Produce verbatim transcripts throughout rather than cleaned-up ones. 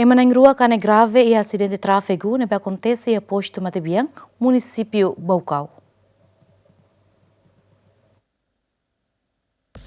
Ema na'in-rua kanek grave iha asidente tráfegu ne'ebé akontese iha postu Matebian, munisípiu Baucau.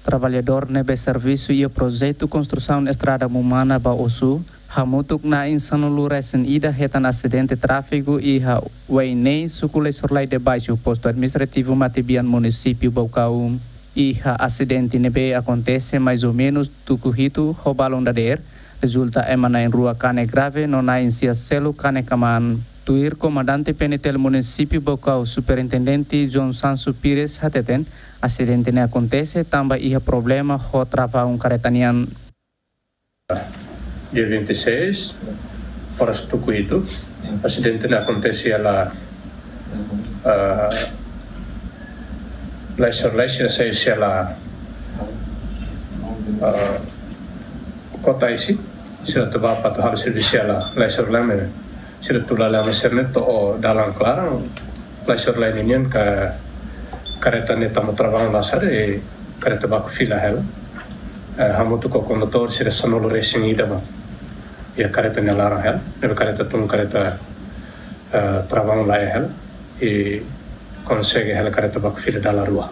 Traballadór ne'ebé servisu iha projetu konstrusaun estrada Mumana ba Osu, hamutuk na'in sanulu-resin-ida hetan asidente tráfegu iha Wainei, suku Leisorlai de Baixo, postu administrativu Matebian, munisípiu Baucau. Iha asidente ne'ebé akontese mais ou menus tuku hitu ho balun dadeer, rezulta ema na'in-rua kanek grave no na'in-sia seluk kanek aman. Tuir Komandante P N T L Munisípiu Baucau, Superintendente João Sancho Pires hateten, asidente ne'e akontese tanba iha problema ho travaun karreta nian. Dia vinte e seis, oras tuku hitu, asidente ne'e akontese iha ah, Leisorlai, sira sai husi ah, Kota Isi, sira atu ba atu halo servisu iha Leisorlai, maibé sira atu lalehan sira-nia to'o dalan klaran, Leisorlai ninian ka karreta ne'e tama travaun la sa'e, karreta baku fila hela. Eh, hamutuk ho kondutór sira sanulu-resin-ida mak iha karreta nia laran hela, ne'ebé karreta tun karreta, eh, travaun la iha hela, i konsege hela karreta baku fila dala rua.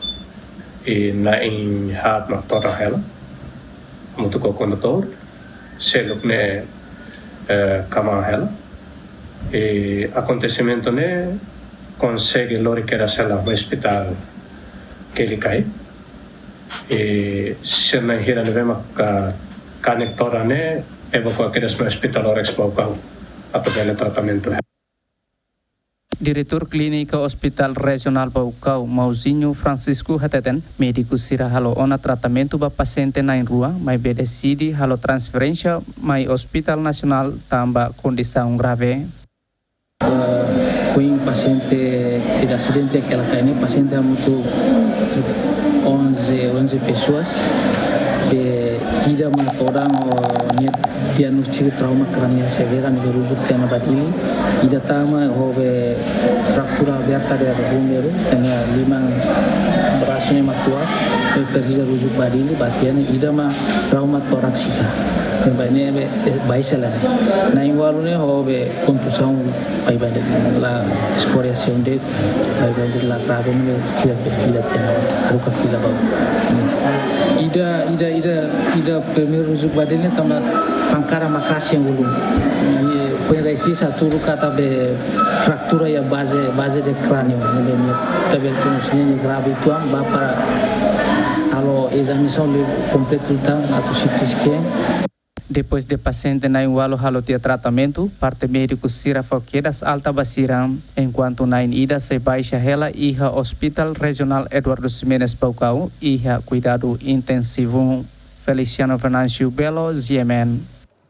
I na'in-haat mak todan hela, hamutuk ho kondutór, seluk ne'e, eh, kaman hela. I akontesimentu ne'e konsege lori kedas hela mai ospitál Kelikai. I sira na'in hira ne'ebé mak kanek todan ne'e evakua kedas mai ospitál Orex Baucau atu bele tratamentu. Diretór Klínika Ospitál Rejionál Baucau, Mauzinho Francisco hateten, médiku sira halo ona tratamentu ba pasiente na'in-rua, maibé deside halo transferénsia mai Ospitál Nasionál tanba kondisaun grave. Eh, foin pasiente ida asidente Kelikai ne'e, pasiente hamutuk onze, onze pesoas, ida mak todan ho nia diagnóstiku trauma krániu severa ne'ebé ruzuk tiha ona ba Dili. Ida tama ho be fratura aberta de húmeru, tene liman brasu ne'e mak tuak, ne'ebé presiza ruzuk ba Dili, ba tiha ona ida mak trauma torásiku. Ne'ebé ne'e be, eh, baixa laran. Na'in-ualu ne'e ho be kontuzaun, baibain de'it la eskoriasaun de'it, baibain de'it la trave ne'e sira be fila tiha ona, troka fila ba. Ida, ida, ida, ida primeiru ruzuk ba Dili ne'e tanba pankada maka'as iha ulun. I foin rai sira hatudu katak be fratura iha baze, baze de krániu, ne'ebé nia tabel konus ne'e grave uitoan, ba para halo ezame saúde kompletu tan atu C T scan. Depois de pasiente na'in-ualu halo tiha tratamentu, parte médiku sira fó kedas alta ba sira, enkuantu na'in-ida sei baixa hela iha Hospital Regional Eduardo Ximenes Baucau, iha kuidadu intensivu. Feliciano Venâncio Belo, G M N.